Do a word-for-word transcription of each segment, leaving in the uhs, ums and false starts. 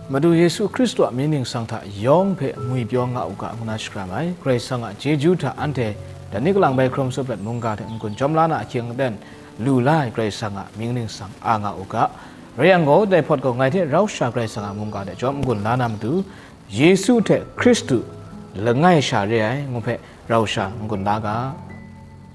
Madu Yesu Hkristu a mying ningsang hta yawng hpe ngwipyaw nga u ga, ngu na shakram ai. Karai Kasang a chyeju hta anhte dai ni kalang bai hkrum sut pet mungga hte n-gun jawm la na ahkying aten lu la ai Karai Kasang a mying ningsang a nga u ga. Rai yang gaw, dai hpawt gaw ngai hte rau sha Karai Kasang a mungga hte jawm n-gun la na matu, Yesu hte Hkristu langai sha re ai ngu hpe rau sha n-gun la ga.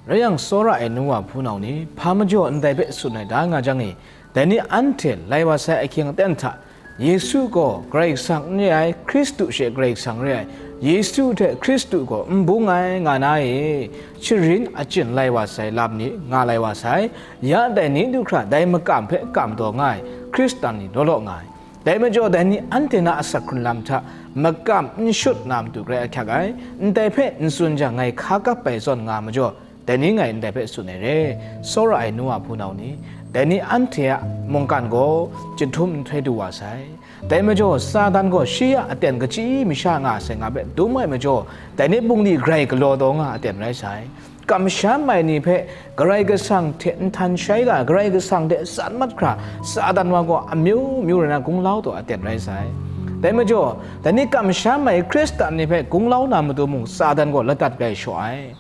Rai yang, tsawra ai nu wa hpunau ni, hpa majaw ndai hpe tsun ai da nga jang e, dai ni anhte lai wa sai ahkying aten hta, Yesu gaw Karai Kasang n re ai, Hkristu she Karai Kasang re ai, Yesu hte Hkristu gaw n bung ai nga na e, sharin achyin lai wa sai lam ni nga lai wa sai, ya dai ni du hkra dai makam hpe kam taw nga ai Hkristan ni law law nga ai. Dai majaw, dai ni anhte na asak hkrun lam hta makam n shut na matu grai ahkyak ai, ndai hpe n tsun jang ngai hka kap ai zawn nga majaw, dai ni ngai ndai hpe tsun ai re, tsawra ai nu wa hpunau ni, dai ni anhte a mungkan gaw chyinghtum nhtoi du wa sai. Dai majaw, Satan gaw shi a aten kachyi masha nga sai nga hpe dum ai majaw, dai ni bungli grai galaw taw nga aten rai sai. Kamsham ai ni hpe Karai Kasang hte nhtan shai ga, Karai Kasang hte san mat hkra, Satan wa gaw amyu myu rai na gunglau taw aten rai sai. Dai majaw, dai ni kamsham ai Hkristan ni hpe gunglau na matu mung, Satan gaw ladat gai shaw ai.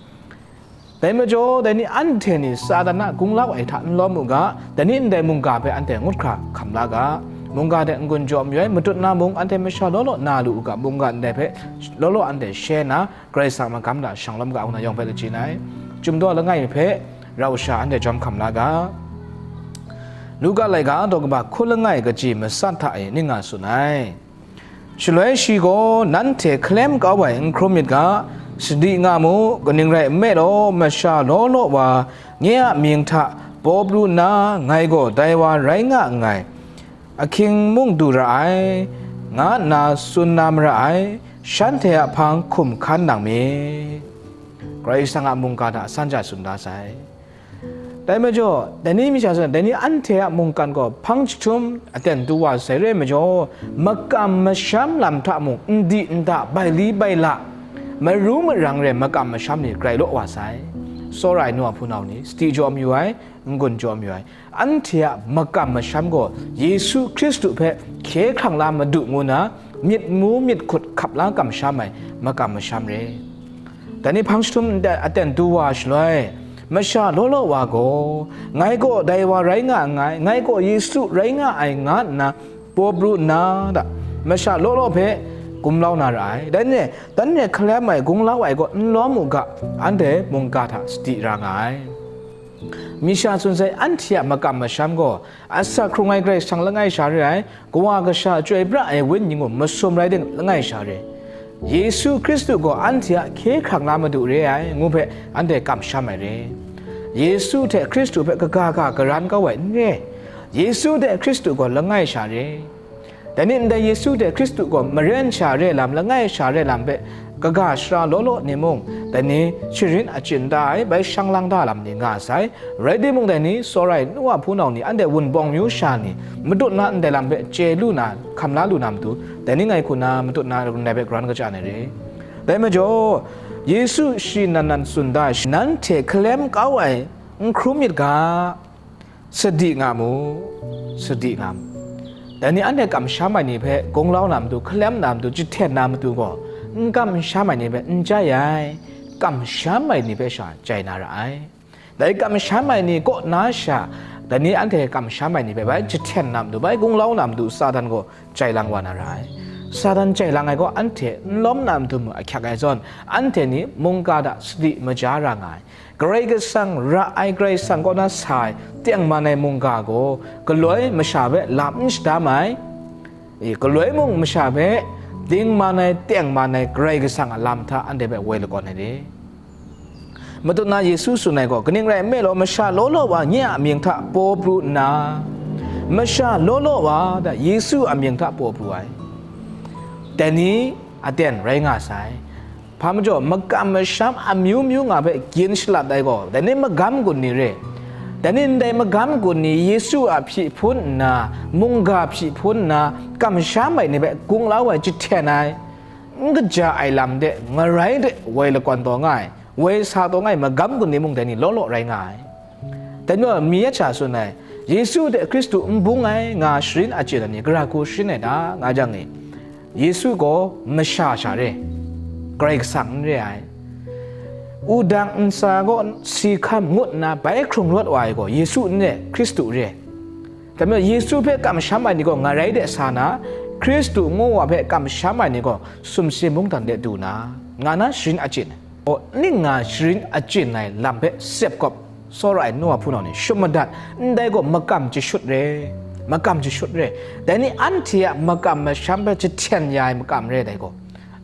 Dai majaw, dai ni anhte ni Satan a gunglau ai hta n lawm u ga, dai ni ndai mungga hpe anhte ngut hkra hkam la ga. Mungga hte n-gun jaw mayu ai, matut na mung anhte masha law law na lu u ga, mungga ndai hpe law law anhte she na, Karai Kasang a magam hta shanglawm ga, ngu na yawng hpe lachin ai. Chyum daw langai mi hpe rau sha anhte jawm hkam la ga. Luka laika daw kaba hkun langai kaji matsat hta e ning nga tsun ai. Shaloi shi gaw, "Nanhte hkalem kau ai n hkrum myit ga, sadi nga mu, kaning rai nme law, masha law law wa nye a mying hta paw pru nna, ngai gaw dai wa rai nga nngai, ahkying mung du ra ai, nga nna tsun na mara ai, shanhte a hpang hkum hkan nang myit." Karai Kasang a mungga hta san ja tsun da sai. Dai majaw, dai ni masha zawn, dai ni anhte a mungkan gaw hpang jahtum aten du wa sai re majaw, makam masham lam hta mung n di n da, bai li bai la, maru marang re makam masham ni grai law wa sai. Tsawra ai nu a hpunau ni, sadi jaw mayu ai, n-gun jaw mayu ai. Anhte a makam masham gaw Yesu Hkristu hpe hkye hkrang la madu ngu na, myit mu myit hkut hkap la kamsham ai makam masham re. Dai ni hpang jahtum aten du wa shaloi, masha law law wa gaw, "Ngai gaw dai wa rai nga nngai, ngai gaw Yesu rai nga ai," nga nna paw pru nna, da, masha law law hpe gumlau na ra ai. Dai ni, dai ni hkalem ai, gunglau ai gaw n lawm u ga, anhte mungga hta sadi ra nga ai. Masha tsun sai, anhte a makam masham gaw asak hkrung ai Karai Kasang langai sha re ai, Kawa Kasha chyoi pra ai Wenyi mung masum rai ting langai sha re. Yesu Hkristu gaw anhte a hkye hkrang la madu re ai, ngu hpe anhte kamsham ai re. Yesu hte Hkristu hpe kaga ga garan kau ai n re. Yesu hte Hkristu gaw langai sha re. Dai ni ndai Yesu hte Hkristu gaw maren sha re lam, langai sha re lam hpe kaga shara law law ni mung, dai ni sharin achyin da ai, bai shang lang da lam ni nga sai. Rai timung, dai ni tsawra ai nu a hpunau ni, anhte wunpawng myu sha ni, matut na ndai lam hpe chye lu na, hkam la lu na matu, dai ni ngai hku na matut na ndai hpe karan kachya ai re. Dai majaw, Yesu shi nan nan tsun da ai, "Nanhte hkalem kau ai n hkrum myit ga, sadi nga mu, sadi nga mu." Dai ni anhte kamsham ai ni hpe gunglau na matu, hkalem na matu, jahten na matu gaw, n kamsham ai ni hpe n jai ai, kamsham ai ni hpe sha jai na ra ai. Dai kamsham ai ni kaw na sha, dai ni anhte kamsham ai ni hpe bai jahten na matu, bai gunglau na matu, Satan gaw jai lang wa na ra ai. Satan jai lang ai gaw anhte n lawm na matu mung ahkyak ai zawn, anhte ni mungga hta sadi maja ra nga ai. Karai Kasang ra ai, Karai Kasang kaw na sa ai tengman ai mungga gaw, galoi masha hpe lam n shadam ai, e, galoi mung masha hpe dingman ai, tengman ai Karai Kasang a lam hta anhte hpe woi lakawn ai re. Matut na Yesu tsun ai gaw, kaning rai nme law, masha law law wa nye a mying hta paw pru nna, masha law law wa da Yesu a mying hta paw pru ai. Dai ni aten rai nga sai. Hpa majaw, makam masham amyu myu nga hpe gyin shalat ai gaw, dai ni magam gun ni re. Dai ni ndai magam gun ni Yesu a hpyi hpun nna, mungga hpyi hpun nna, kamsham ai ni hpe gunglau ai, jahten ai, n kaja ai lam de ngarai de woi lakawn taw nga ai, woi sa taw nga ai magam gun ni mung dai ni law law rai nga ai. Dai majaw, mi yet sha tsun ai, Yesu hte Hkristu n bung ai nga sharin achyin ai ni, gara hku sharin ai ta, nga jang e, Yesu gaw masha sha re, Karai Kasang n re ai. Wudang ntsa gaw si hkam ngut nna bai hkrung rawt wa ai gaw Yesu n re, Hkristu re. Dai majaw Yesu hpe kamsham ai ni gaw ngarai de sa na, Hkristu ngu wa hpe kamsham ai ni gaw sumsing mungdan de du na, nga na sharin achyin ai. Gaw, ning nga sharin achyin ai lam hpe sep gawp, tsawra ai nu wa hpunau ni shum madat, ndai gaw makam jashut re, makam jashut re. Dai ni anhte a makam masham hpe jahten ya ai makam re dai gaw.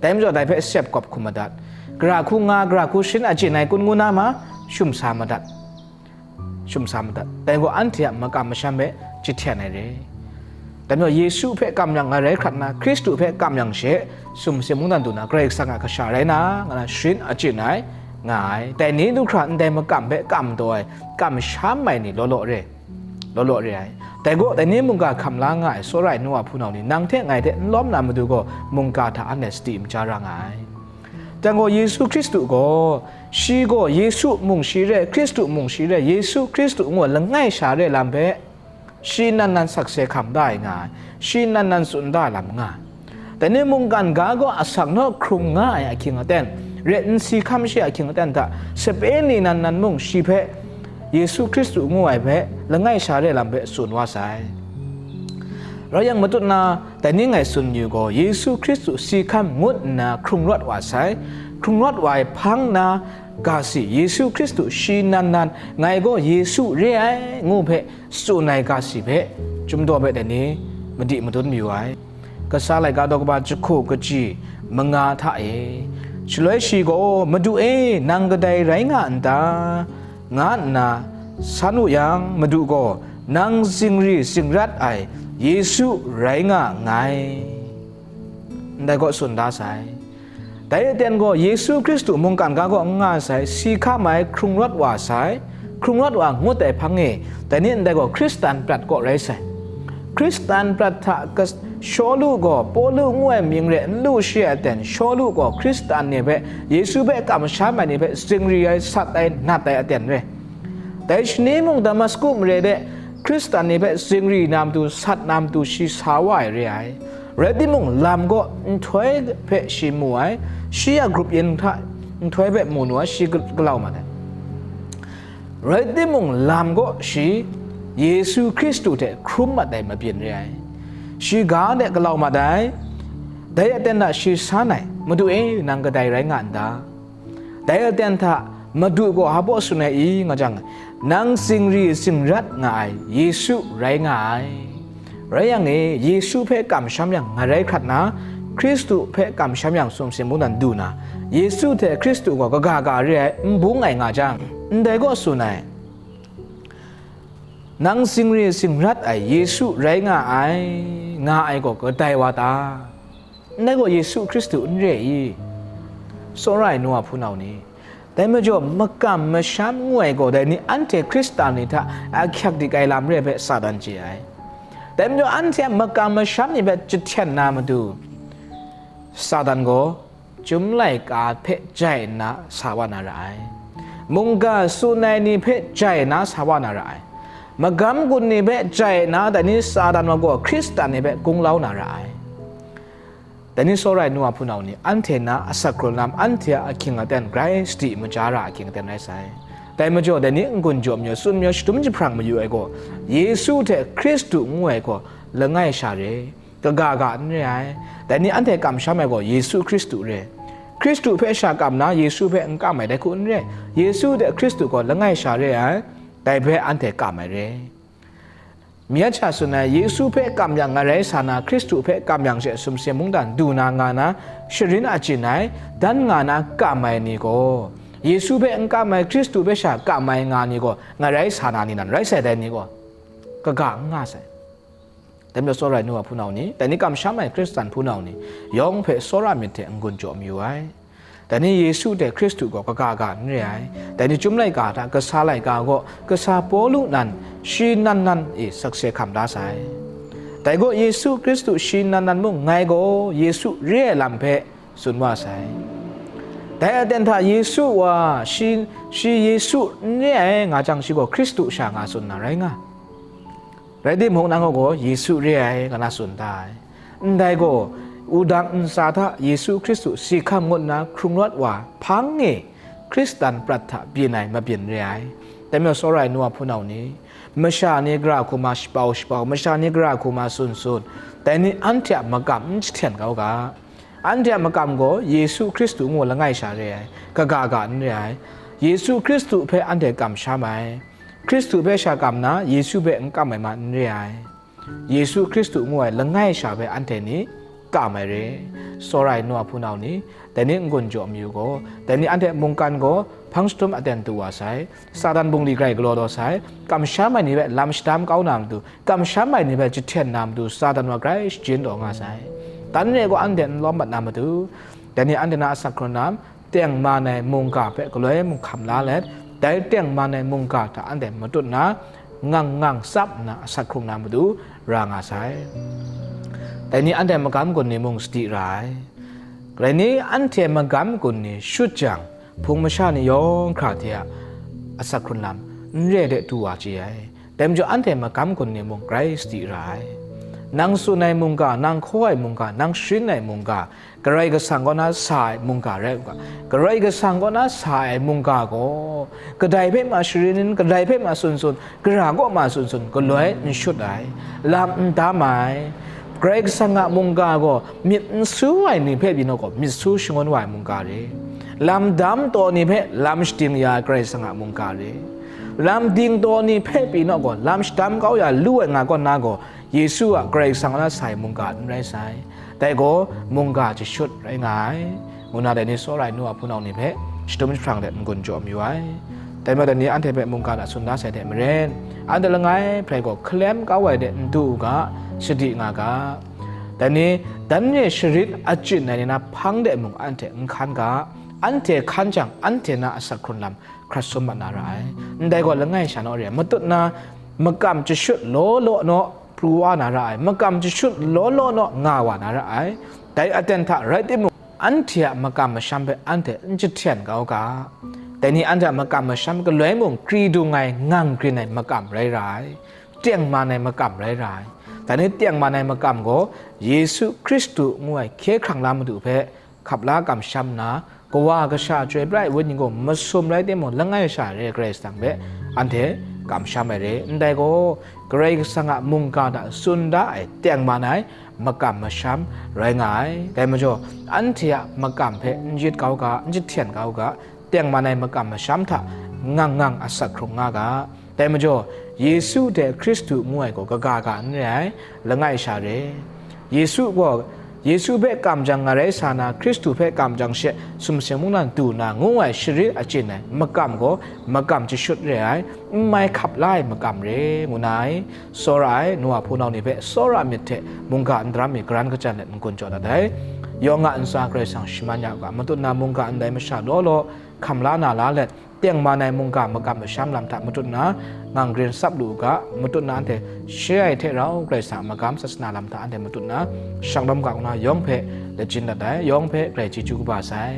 Dai majaw dai hpe sep gawp hkum madat. Gara hku nga, gara hku sharin achyin ai kun ngu na ma, shum sa madat. Shum sa madat. Dai gaw anhte a makam masham hpe jahten ai re. Dai majaw Yesu hpe kamyang ngarai hkrat nna, Hkristu hpe kamyang she, sumsing mungdan du na, Karai Kasang a kasha rai na, nga na sharin achyin ai, nga ai. Dai ni du hkra ndai makam hpe kam taw ai, kamsham ai ni law law re, law law re ai. Dai gaw, dai ni mungga hkam la nga ai tsawra ai nu wa hpunau ni, nang hte ngai hte n lawm na matu gaw, mungga hta anhte sadi maja ra nga ai. Dai gaw, Yesu Hkristu gaw, shi gaw Yesu mung shi re, Hkristu mung shi re, Yesu Hkristu ngu ai langai sha re lam hpe, shi nan nan sakse hkam da ai nga ai, shi nan nan tsun da ai lam nga ai. Dai ni mungkan ga gaw asak naw hkrung nga ai ahkying aten, ret n si hkam shi ahkying aten hta, sape ni nan nan mung shi hpe, Yesu Hkristu ngu ai hpe, langai sha re lam hpe tsun wa sai. Rai yang matut na, dai ni ngai tsun yu gaw, Yesu Hkristu si hkam ngut nna hkrung rawt wa sai, hkrung rawt wa ai hpang na ga si, Yesu Hkristu shi nan nan, ngai gaw Yesu re ai, ngu hpe, tsun ai ga si hpe, chyum daw hpe dai ni madi madun mayu ai. Kasa laika daw kaba jahku kaji manga hta e, shaloi shi gaw, "Madu e, nang kadai rai nga n ta?" nga nna san wu yang, Madu gaw, "Nang zingri zingrat ai Yesu rai nga nngai," ndai gaw tsun da sai. Dai aten gaw Yesu Hkristu mungkan ga kaw n nga sai, si hkam ai, hkrung rawt wa sai, hkrung rawt wa ngut ai hpang e, dai ni ndai gaw Hkristan prat kaw rai sai. Hkristan prat hta kas-, Shawlu gaw, Pawlu ngu ai mying re n lu shi ai aten, Shawlu gaw Hkristan ni hpe, Yesu hpe kamsham ai ni hpe zingri ai, sat ai, nat ai aten re. Dai shani mung Damasku mare de Hkristan ni hpe zingri na matu, sat na matu shi sa wa ai re ai. Rai timung, lam gaw nhtoi hpe shi mu ai, shi a grup yin hta nhtoi hpe mu nu ai, shi gal-, galau mat ai. Rai timung, lam gaw shi Yesu Hkristu hte hkrum mat ai mabyin re ai. Shi ga de galau mat ai. Dai aten hta shi san ai, "Madu e, nang kadai rai nga n ta?" Dai aten hta Madu gaw hpa baw tsun ai i, nga jang, "Nang zingri zingrat nga ai Yesu rai nga ai." Rai yang e, Yesu hpe kamsham yang ngarai hkrat na, Hkristu hpe kamsham yang sumsing mungdan du na, Yesu hte Hkristu gaw kaga ga re ai, n bung ai nga jang, ndai gaw tsun ai, "Nang zingri zingrat ai Yesu rai nga ai," nga ai gaw kadai wa ta? Ndai gaw Yesu Hkristu n re i? Tsawra ai nu wa hpunau ni, dai majaw makam masham ngu ai gaw, dai ni anhte Hkristan ni hta ahkyak dik ai lam re ai hpe Satan chye ai. Dai majaw anhte a makam masham ni hpe jahten na matu, Satan gaw chyum laika hpe jai nna sa wa na ra ai. Mungga tsun ai ni hpe jai nna sa wa na ra ai. Magam gun ni hpe jai nna, dai ni Satan wa gaw Hkristan ni hpe gunglau na ra ai. Dai ni tsawra ai nu wa hpunau ni, anhte na asak hkrung lam, anhte a ahkying aten grai sadi maja ra ahkying aten rai sai. Dai majaw, dai ni n-gun jaw mayu, tsun mayu, shadum jahprang mayu ai gaw, Yesu hte Hkristu ngu ai gaw langai sha re, kaga ga n re ai. Dai ni anhte kamsham ai gaw Yesu Hkristu re. Hkristu hpe sha kam na, Yesu hpe n kam ai dai hku n re. Yesu hte Hkristu gaw langai sha re ai, dai hpe anhte kam ai re. Myit sha tsun ai, Yesu hpe kamyang ngarai sa na, Hkristu hpe kamyang she sumsing mungdan du na nga na, sharin achyin ai, dan nga na kam ai ni gaw, Yesu hpe n kam ai, Hkristu hpe sha kam ai nga ni gaw, ngarai sa na ni nan rai sai dai ni gaw, kaga n nga sai. Dai majaw tsawra ai nu wa hpunau ni, dai ni kamsham ai Hkristan hpunau ni, yawng hpe tsawra myit hte n-gun jaw mayu ai. Dai ni Yesu hte Hkristu gaw kaga ga n re ai. Dai ni Chyum laika hta kasa laika gaw kasa Pawlu nan shi nan nan e sakse hkam da sai. Dai gaw Yesu Hkristu shi nan nan mung ngai gaw Yesu re ai lam hpe tsun wa sai. Dai aten hta Yesu wa shi, shi Yesu n re ai nga jang, shi gaw Hkristu sha nga tsun na rai nga. Rai timung, nang gaw Yesu re ai, ngu na tsun da ai. Ndai gaw, wudang ntsa hta Yesu Hkristu si hkam ngut nna hkrung rawt wa hpang e Hkristan prat hta byin ai mabyin re ai. Dai majaw, tsawra ai nu a hpunau ni, masha ni gara hku ma shapau shapau, masha ni gara hku ma sun sun, dai ni anhte a makam n jahten kau ga. Anhte a makam gaw Yesu Hkristu ngu langai sha re ai, kaga ga n re ai. Yesu Hkristu hpe anhte kamsham ai. Hkristu hpe sha kam nna, Yesu hpe n kam ai ma n re ai. Yesu Hkristu ngu ai langai sha hpe anhte ni kam ai re. Tsawra ai nu a hpunau ni, dai ni n-gun jaw mayu gaw, dai ni anhte mungkan gaw hpang jahtum aten du wa sai, Satan bungli grai galaw taw sai, kamsham ai ni hpe lam shadam kau na matu, kamsham ai ni hpe jahten na matu, Satan wa grai shajin taw nga sai. Tan re gaw, anhte n lawm mat na matu, dai ni anhte na asak hkrun lam, tengman ai mungga hpe galoi mung hkam la let, dai tengman ai mungga hta anhte matut nna, ngang ngang tsap nna asak hkrung na matu ra nga sai. Dai ni anhte magam gun ni mung sadi ra ai. Rai ni, anhte magam gun ni shut jang, hpung masha ni yawng hkra hte a asak hkrun lam n re de du wa chye ai. Dai majaw, anhte magam gun ni mung grai sadi ra ai. Nang tsun ai mungga, nang hkaw ai mungga, nang sharin ai mungga, Karai Kasang kaw na sa ai mungga rai u ga. Karai Kasang kaw na sa ai mungga gaw, kadai hpe ma sharin, kadai hpe ma sun sun, gara kaw ma sun sun, galoi n shut ai, lam n dam ai. Karai Kasang a mungga gaw myit n su ai ni hpe pyi naw gaw, myit su shangun wa ai mungga re. Lam dam taw ni hpe lam shading ya ai Karai Kasang a mungga re. Lam ding taw ni hpe pyi naw gaw, lam shadam kau ya lu ai nga kaw na gaw, Yesu a Karai Kasang a na sa ai mungga n rai sai. Dai gaw mungga jashut rai nga ai, ngu na dai ni tsawra ai nu a hpunau ni hpe shadum jahprang de n-gun jaw mayu ai. Dai majaw, dai ni anhte hpe mungga hta tsun da sai hte maren, anhte langai hprai gaw hkalem kau ai de n du u ga, sadi nga ga. Dai ni, dan re sharit achyin ai ni na hpang de mung anhte n hkan ga, anhte hkan jang, anhte na asak hkrun lam hkrat sum mat na ra ai. Ndai gaw langai sha naw re ai, matut na makam jashut law law naw pru wa na ra ai, makam jashut law law naw nga wa na ra ai. Dai aten hta rai timung, anhte a makam masham hpe anhte n jahten kau ga. Dai ni anhte a makam masham galoi mung kri dung ai, ngang grin ai makam rai ra ai, tengman ai makam rai ra ai. Dai ni tengman ai makam gaw Yesu Hkristu ngu ai hkye hkrang la Madu hpe hkap la kamsham nna, Kawa Kasha Chyoi Pra ai Wenyi gaw masum rai timung, langai sha re ai Karai Kasang hpe anhte kamsham ai re. Ndai gaw, Karai Kasang a mungga hta tsun da ai tengman ai makam masham rai nga ai. Dai majaw, anhte a makam hpe n yit kau ga, n jahten kau ga, tengman ai makam masham hta ngang ngang asak hkrung nga ga. Dai majaw, Yesu hte Hkristu ngu ai gaw kaga ga n re ai, langai sha re. Yesu gaw, Yesu hpe kamjang ngarai sa na, Hkristu hpe kamjang she sumsing mungdan du na ngu ai sharit achyin ai makam gaw, makam jashut re ai, n mai hkap la ai makam re, ngu na ai, tsawra ai nu a hpunau ni hpe tsawra myit hte mungga n daram mi garan kajan let n-gun jaw dat ai. Yawng a ntsa Karai Kasang shaman ya u ga, matut na mungga ndai masha law law hkam la na la let, tengman ai mungga makam masham lam hta matut nna, ngang grin tsap lu u ga, matut nna anhte share ai hte rau Karai Kasang a magam sasana lam hta anhte matut nna, shang lawm ga ngu na yawng hpe lajin dat ai, yawng hpe Karai chyeju kaba sai.